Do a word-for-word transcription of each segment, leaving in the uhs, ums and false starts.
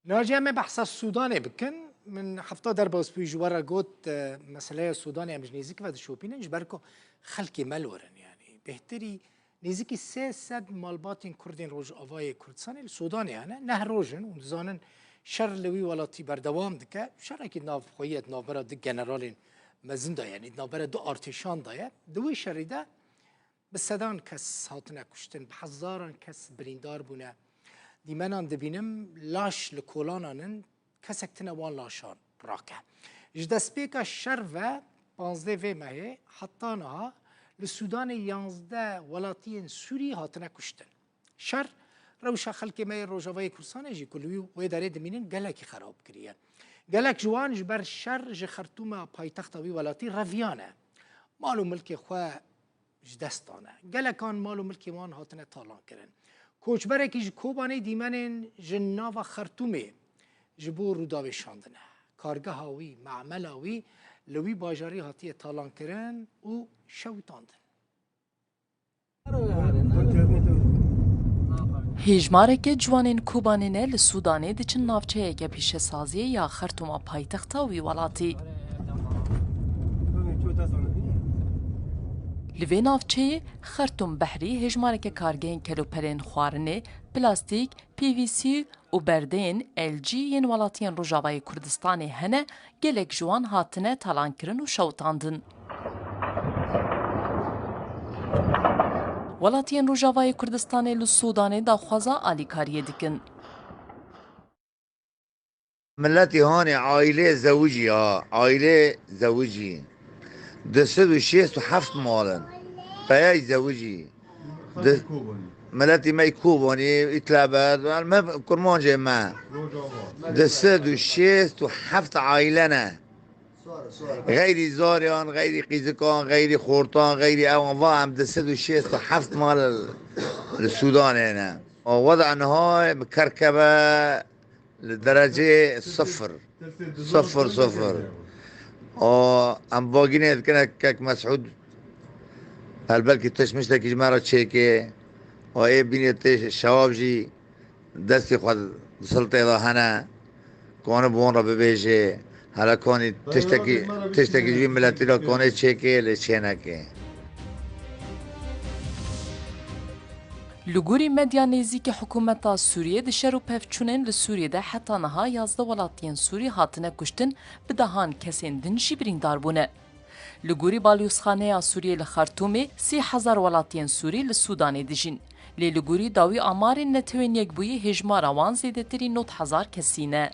Naciye, em ê behsa Sûdanê bikin. Min hefta derbas bûyî ji we re got, e, meseleya Sûdanê em ji nêzîk ve dişopînin, ji ber ku xelkê me li wir in, yanî bêhtirî nêzîkî sê sed malbatên Kurdên Rojavayê Kurdistanê li Sûdanê hene. Neh roj in, hûn dizanin şer li wî welatî berdewam dike. Şerekî navxweyî ye di navbera du generalên mezin de, yanî di navbera du artêşan de ye. Di wê şerî de bi sedan kes hatine kuştin, bi hezaran kes birîndar bûne. Dîmenan dibînim laş li kolanan in, kesek tine wan laşan rake. Ji destpêka şer ve panzdeh vê mehê heta niha li Sûdanê yanzdeh welatiyên Sûrî hatine kuştin. Şer rewşa xelkê me yê Rojavayê Kurdistanê jî ku li wî wê derê dimînin gelekî xerab kiriye. Gelek ji wan ji ber şer ji Xertûma paytexta wî welatî reviyane. Mal û milkê xwe ji dest dane. Gelekan mal û milkê wan hatine talan kirin. Koçberekî ji Kobanê dîmenên ji nava Xertûmê ji bo Rûdawê şandine. Kargeha wî, memela wî li wî bajarî hatiye talan kirin û şewitandin. Hêjmareke ciwanên Kobanê ne li Sûdanê diçin navçeyeke pîşesaziyê ya Xertûma paytexta wî welatî. Li vê navçeyê Xertûm Behrî hêjmareke kargehên keloperên xwarinê, plastîk, P V C û berdeyên L G yên welatiyên Rojavayê Kurdistanê hene, gelek ji wan hatine talankirin û şewitandin. Welatiyên Rojavayê Kurdistanê li Sûdanê daxwaza alîkariyê dikin. Miletî hanê aîlê zewicî ya, aîlê zewicî. Du sed û şêst û heft mal in. Peyay zewicî. Di, miletî me yî Kobanî, Îtlebet, me kurmancê me. Du sed û şêst û heft aîle ne. Xeyrî zaryan, xeyrî qîzikan, xeyrî xortan, xeyrî ewan va em du sed û şêst û heft mal li Sûdanê ne. Weda niha bi kerkebe li dereceyê sifir. Sifir, sifir. Em bagînê dikine kek Mesûd. Helbelkî tişt miştekî ji me re çêkê. Ê bînê tê şewab jî destê xwe di siltê de hene. Kane bi wan re bibêje. Hele kanî tiştekî, tiştekî ji vî miletî re kanê çêkê lê çêneke. Li gorî medya nêzîkî hikûmeta Sûriyê di şer û pevçûnên li Sûriyê de heta niha yazdeh welatiyên Sûrî hatine kuştin, bi dehan kesên din jî birîndar bûne. Li gorî Balyozxaneya Sûriyê li Xartûmê sî hezar welatiyên Sûrî li Sûdanê dijîn. Lê li gorî dawî amarên Netewên Yekbûyî hêjmara wan zêdetirî nod hezar kesî ne.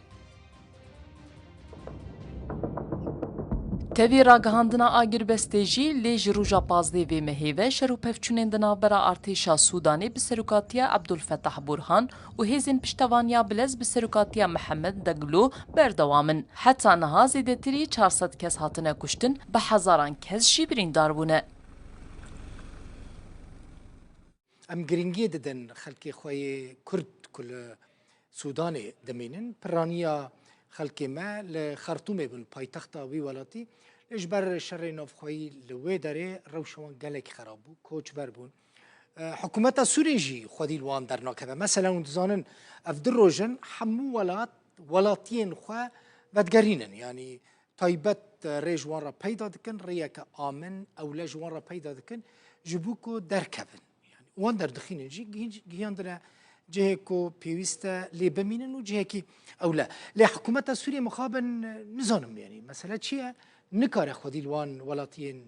Tevî ragihandina agirbestê jî lê ji roja pazdeh vê mehê ve şer û pevçûnên di navbera artêşa Sûdanê bi serokatiya Ebdulfetah Burhan û hêzên piştevaniya Bilez bi serokatiya Mihemed Deglo berdewam in. Heta niha zêdetirî çar sed kes hatine kuştin, bi hezaran kes jî birîndar bûne. Em girîngiyê didin xelkê xwe yê Kurd ku li Sûdanê dimînin. Piraniya xelkê me li Xartûmê bûn, paytexta wî welatî. Lê ji ber şerê navxweyî li wê derê rewşa wan gelekî xerab bû, koçber bûn. E, hikûmeta Sûriyê jî xwedî li wan dernakeve. Mesela hûn dizanin ev du roj in hemû welat, welatiyên xwe vedigerînin. Yanî taybet, e, rê ji wan re peyda dikin, rêyeke amin, ewle ji wan re peyda dikin, ji bo ku derkevin. Yanî wan derdixînin jî, gihîn-, gihiyandine cihê ku pêwîst e lê bimînin û cihekî ewle. Lê hikûmeta Sûriyê mixabin, e, nizanim, yanî mesele çi ye? Nikare xwedî li wan welatiyên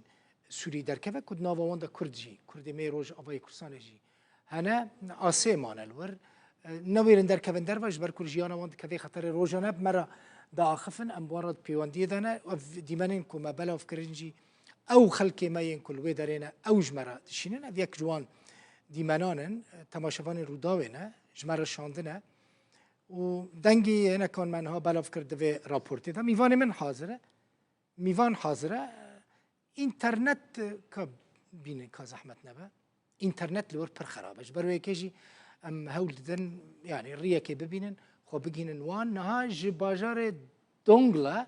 Sûrî derkeve ku di nava wan de Kurd jî, Kurdê me yê Rojavayê Kurdistanê jî hene, asê mane li wir. E, newêrin derkevin derve, ji ber ku jiyana wan dikeve xeterê. Rojane bi me re diaxifin, em bi wan re di pêwendiyê de ne. Ev dîmenên ku me belav kirin jî, ew xelkê me yên ku li wê derê ne, ew ji me re dişînin. Ev yek ji wan dîmenan in, e, temaşevanên Rûdawê ne, ji me re şandine. Û dengê hinekan me niha belav kir di vê raportê de. Mîvanê min hazir e. Mîvan hazir e. Înternet, e, ka bînin, ka zehmet nebe. Înternet li wir pir xerab e. Ji ber wê yekê jî em hewl didin, yanî riyekê bibînin, xwe bigihînin wan. Niha ji bajarê Dongla,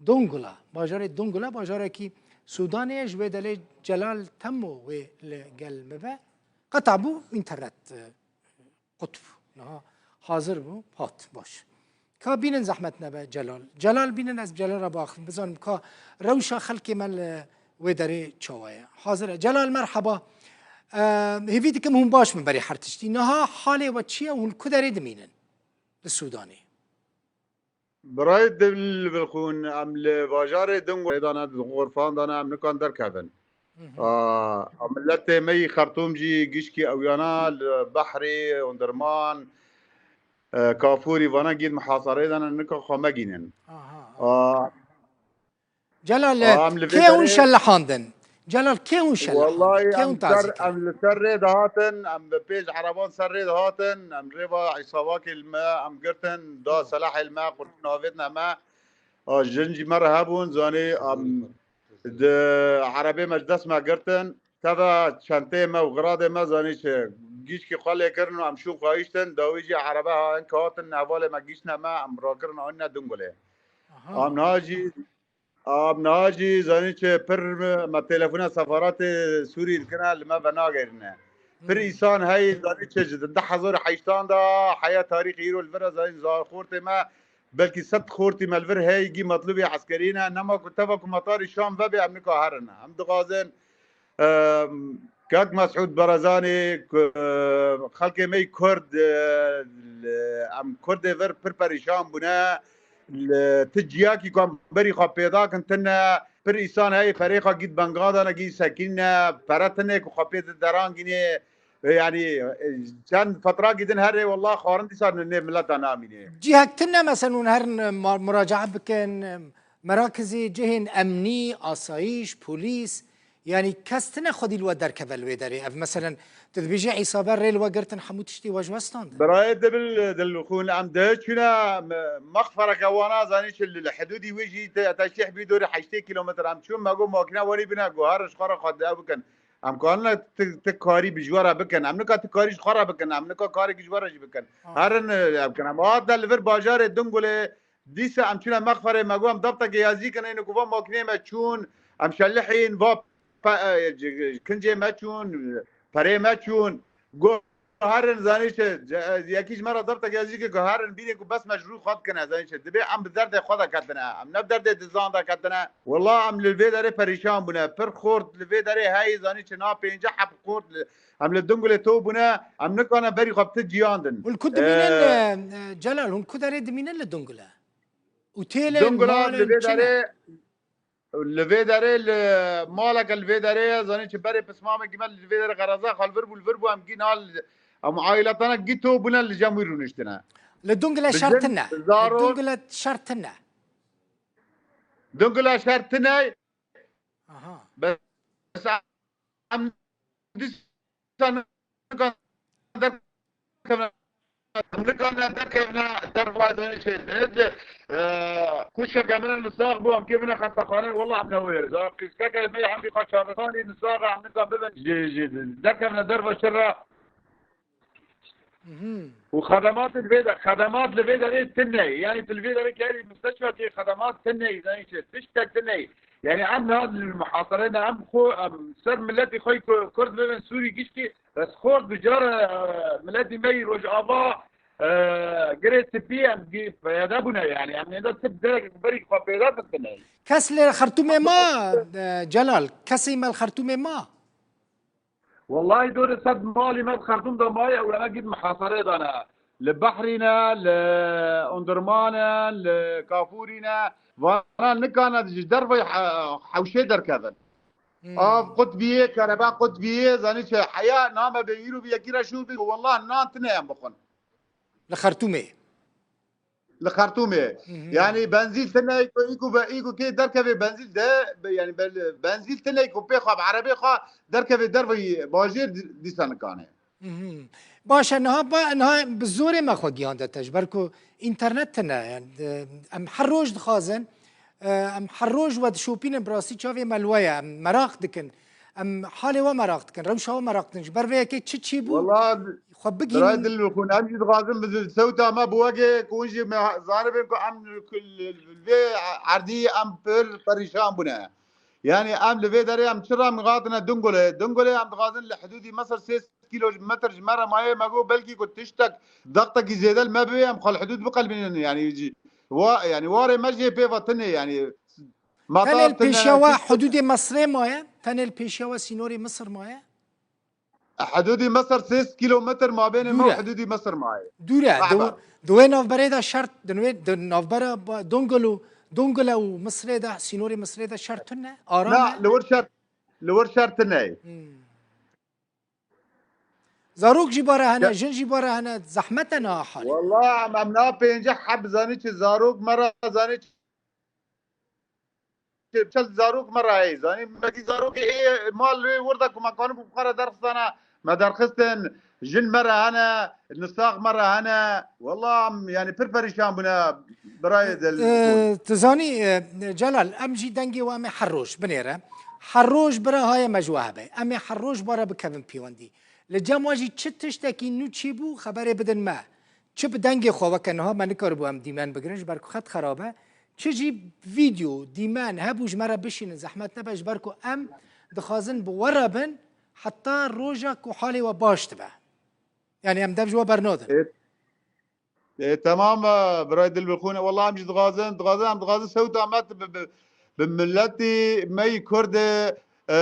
Dongula, bajarê Dongula, bajarekî Sûdanê ye, ji wê delê Celal Temo wê li gel me be. Qeta bû, înternet, e, qut bû. Niha hazir bû, hat, baş. Ka bînin zehmet nebe Celal. Celal bînin, ez bi Celal re biaxivim, bizanim ka rewşa xelkê me li wê derê çawa ye. Hazir e. Celal, merheba. E, hêvî dikim hûn baş bin berî her tiştî. Niha halê we çi ye? Hûn li ku derê dimînin li Sûdanê? Birayê dil bilxûn, em li bajarê Dingolê dane, di xurfan dane, em nikan derkevin. Hı hı. A, a miletê me yî Xertûm jî gişkî ewyana li Behrî, Omdurman, e, Kafûrî vana gît muhasarê dane, nika xwe megînin. Aha, aha. A, Celal, a, em li vê kê hûn derê şelihandin? Celal, kê hûn şelihandin? Wellahî, kê hûn em ser, tazî kirin? Em li ser rê dihatin, em bi pênc ereban ser rê dihatin, em rêva Îsavakê li me, em girtin, da Hı. Selahê li me, qurşîn avêtine me. A, jin jî me re hebûn, zanî, em di erebê me ji dest me girtin. Teva çenteyê me û xiradê me, zanî çi, gîşkî xwe lê kirin û em şûn xwe hiştin. Dawî jî erebe ha-, hatin hevalê me giştine me, em rakirin anîne Dingolê. Aha. Em niha jî, em niha jî, zanî çi, pir me, me telefona sefaratê Sûrî dikine, li me venagêrine. Pir Hmm. îsan heyî, zanî çi, ji di hezar û heştan de heya tarîxê îro li vir e, zanî za-, xortê me, belkî sed xortî me li vir heyî gî metlûbê eskerî ne. Nema ku teva ku metarî Şam vebe, em nika herin. Em dixwazin, em, Kak Mesûd Barazanî, ku, xelkê me yî Kurd, e, li, em Kurdê vir pir perîşan bûne. Li ti ciyakî ku em berî xwe pêda kin tune, pir îsan heyî perê xwe gît benga dane, gît sekînine, pere tune ku xwe pê di derangînê. E, yanî, e, çend fetrakî din herê, wallah, xwarin dîsa nê mileta namînê. Cihek tune, mesela, hûn herin, e, ma-, muracae bikin, e, merakizê cihên emnî, asayîş, polîs, yanî kes tune xwedî li we derkeve li wê derê. Ev, meselen, tu dibêjî Îsaber rê li we girtin, hemû tiştê we ji we standin. Birayê dibil, dilxûn, em diçûne, me-, mexfereke wana, zanî çi, li, li hidûdî wê jî te-, teşrîh bî dorê heştê kîlometre. Em çûn, me got, makîne werî bine, got, herin ji xwe re xwe ew bikin. Em karine ti, ti karî bi ji we re bikin. Em nika ti karî ji xwe re bikin. Em nika karek ji we re jî bikin. Aha. Herin, e, ev bikin. Em hatine li vir bajarê Dingulê, dîsa em çûne mexferê, me got, em debteke yazî kin, êno ku va makîneyê me çûn, em şelihîn, va pe-, e, kincê me çûn, perê me çûn. Got, herin, zanî çi, ce-, yekî ji me re debteke yazî kir ku herin bîrê ku bes me ji rû xwe dikine, zanî çi, dibê em bi derdê xwe de ketine, em ne bi derdê dizan de ketine. Wela em li vê derê perîşan bûne, pir xort li vê derê heyî, zanî çi, na pêncî heb xort li, em li Dingulê to bûne, em nikane berî xwe bi ti ciyandin. Hûn ku dimînin, Ee, e, e, Celal, hûn ku derê dimînin li Dingule? Û têlê Dingula malên li vê çi ne? Derê, Li vê derê, li maleke li vê derê ye, zanî çi, berê pismamekî me li vê derê qereza xwe li vir bû, li vir bû, em gî nal, em ailetana gî to bûne, li cem wî rûniştine. Li Dungile şer tine. Li Dungile şer tine. Dungile şer tine. Aha. Bes em dîsa nikan derkevin, em nikane derkevine derva, zanî çi, di, e, kuşeke min li sax bû, em kevine xestaxane, wela em newêr. Za qîskeke me hemî xwe çavikanî li sax e, em nikan bibin. Ji, ji, derkevine derva şer re. Mhm. Û xedemat li vê de, xedemat li vê derê tune ye. Yanî tu li vê derê kerî mistişfekê, xedemat tune ye, zanî çi, tiştek tune ye. Yanî em niha li muhasere ne, em xwe, em ser miletî xwe ku Kurd bibin Sûrî giştî, bes xort bi cara, e, miletî me yî Rojava, e, girê tipî em gî peyda bûne yanî. Em ênda tip derek berî xwe peyda bikine. Kes li Xertûmê ma, e, Celal, kesê me li Xertûmê ma? Wellahî dorê sed malî me di Xertûm de maye, ew ena gît muhasere dane. Li Behrî ne, li Omdurman e, li Kafûrî ne. Vana nikane ji derveyî he-, hewşê derkevin. Hmm. Av qut bîye, kereba qut bîye, zanî çi, heya name bê îro bî yekî re şû bî, wellah nan tine em bixwin. Li Xertûmê. Li Xertûmê. Hı hı. Yanî benzîl tine, îko, îko be, îko kê derkevê benzîl de, be, yanî be, benzîl tine, îko pê xwe bi erebê xwe derkevê derveyî bajêr dî-, dîsa nikane. Hı hı. Baş e, niha ba, niha bi zorê me xwe gihande te, ji ber ku înternet tine, yanî, e, em her roj dixwazin, e, em her roj we dişopînin, bi rastî çavê me li we ye, em meraq dikin. Em halê we meraq dikin, rewşa we meraq dikin. Ji ber vê yekê çi çî bû? Wela, xwe bigihînin. Birayê dil û xûn, em jî dixwazin bi sewta me bi wekê ku hûn jî me zanibin ku em li vê erdî em pir perîşan bûne. Yanî em li vê derê em çira min hatine Dingulê. Dingulê em dixwazin li hidûdî mesela sê kîlometr ji me re maye, me got belkî ku tiştek, dextekî zêde li me bibe, em xwe li hidûd biqelbînin. Yanî jî wa, yanî warê me jê pê ve tune, yanî Tenê li matar tune, pêşiya we tiştek. Hidûdê Misirê maye? Tenê li pêşiya we sînorê Misir maye? Hidûdî Misir sê sed kîlometr mabênê me Dûr û e. Hidûdî Misir maye. Dûr e. Di Merhaba. Di wê navberê de şert, di wê, di navbera ba-, Dongol û, Dongole û Misirê de, sînorê Misirê de şert tune, aram Na, e? Li wir şert, li wir şert tune. Hmm. Zarok jî bare hene, Ya- jin jî bare hene, zehmet e niha halê. Walla em, em na pênce heb zanî çi zarok me re zanî çi çel zarok me re heye. Zanî, me dî zarokê ê mal wê wir de ku me kanibû bi xwe re derxistana, me derxistin, jin me re hene, nisax me re hene. Wela em, yanî pir perîşan bûne birayê Dil. Ee, tu zanî, e, Celal, em jî dengê we em ê her roj binêre. Her roj bira haye me ji we hebe. Em ê her roj bare bikevin pêwendî. Li cem we jî çi tiştekî nû çêbû, xeberê bidin me. Çi bi dengê xwe weke niha me nikaribû em dîmen bigirin, ji ber ku xet xerab e. Çi jî vîdeo, dîmen hebû ji me re bişînin, zehmet nebe, ji ber ku em dixwazin bi we re bin, heta roja ku halê we baş dibe. Yanî em dev ji we bernadin. Ê, ê, temam, e, birayê Dil bi xwe ne. Wela em jî dixwazin, dixwazin, em dixwazin sewta me bi, bi, bi miletî me yî Kurd e, e,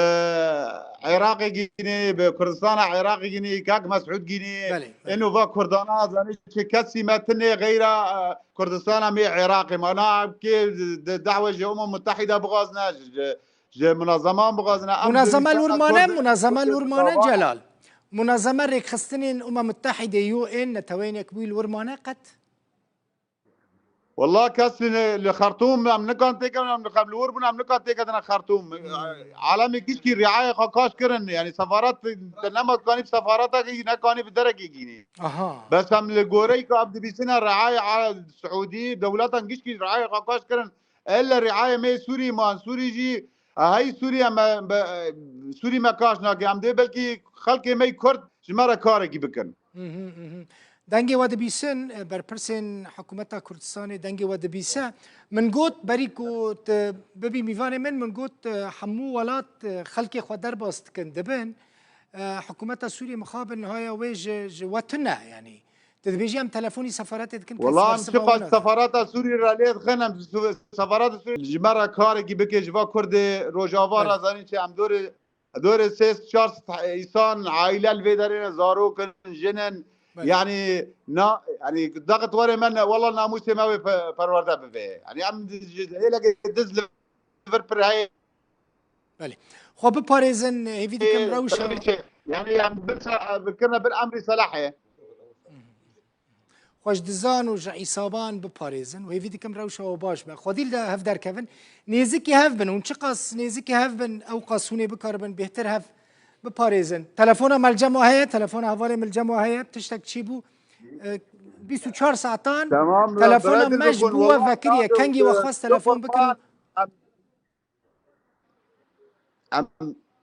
Iraqê gînî, bi Kurdistana Iraqê gînî, kak Mesûd gînî, Belê, belê. Êno va Kurdana, zanî çi kesî me tune xeyra, e, Kurdistana me Iraqê. Ma na kê di dehwe ji Umem Mutehîde bixwazne, ji, ji, ji munazeman bixwazne. Em Munazeme li wir mane, Kurd, munazeme li wir mane, Celal. Munazeme rêkxistinên Umem Mutehîde, U N, Neteweyên Yekbûyî li wir mane qet? Wela kes li, li Xertûm em nikan têkevin, em li xem li wir bûn, em nikan têkevine Xertûm. Hmm. Alemê gişkî riayê xwe kaş kirin, yanî sefaret te nema kanî bi sefaretekî, ne kanî bi derekê gînî. Aha. Bes em li goreyî ku em dibîsine riayê a-, Siûdî, dewletan gişkî riayê xwe kaş kirin. Elle riayê me Sûrî man, Sûrî jî, hey Sûrî em, em, Sûrî me kaş nake. Em dê belkî xelkê me Kurd ji me re karekî bikin. Mhm, mhm. Dengê we dibîsin, e, berpirsên hikûmeta Kurdistanê dengê we dibîse. Min got, berî ku tu bibî mîvanê min, min got, e, hemû welat, e, xelkê xwe derbas dikin, dibin. E, hikûmeta Sûriyê mixabin haya wê ji, ji we tune, yanî. Tu dibêjî em telefonî sefaretê dikin, kes Wela em bersiva çiqas we nade. Sefareta Sûriyê re lê dixin, em su-, sefareta Sûriyê ji me re karekî bike, ji va Kurdê Rojava Belê. Re zanîn çi em dorê Dorê sê sed çar sed însan, aîle li vê derê ne, zarok in, jin in. Belê. Yanî, na, yanî, daqet warê me ne, wela namûsê me wê pe-, perwerde bibe. Yanî, em di-, ji hêlekê diz li vir pir heye. Belê. Xwe biparêzin, hêvî dikim Ê, rewşa. Tabii ki. Yanî, em bir sa-, bikirine bir emrî selahê. Xwe ji dizan û ji îsaban biparêzin û hêvî dikim rewşa we baş be. Xwedî li hev derkevin. Nêzikî hev bin. Hûn çiqas nêzikî hev bin, ew qas hûn ê bikaribin bêhtir hev biparêzin. Telefona me li cem we heye, telefona hevalê min li cem we heye. Tiştek çî bû. E, bîst û çar saetan Tamam, telefona birayê me ji bikun, bo we vekiriye. Kengî we xwest telefon bikin. Em,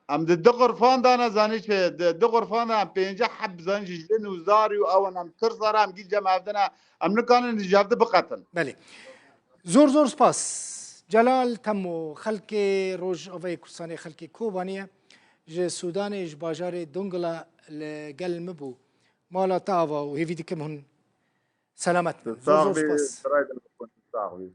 em di du xurfan de ne, zanî çi, di du xurfan de em pênce heb, zanî çi, jin û zarî û ew in, em tirsa re em gî cem hevdine, em nikanin ji hevdi biqetin. Belê. Zor zor spas. Celal Temo, xelkê Rojavayê Kurdistanê, xelkê Kobanê ye. Ji Sûdanê, ji bajarê Dongila li gel min bû. Mala te ava û hêvî dikim hûn selamet bin. Zor zor spas. Sax bî, birayê din, sax bî.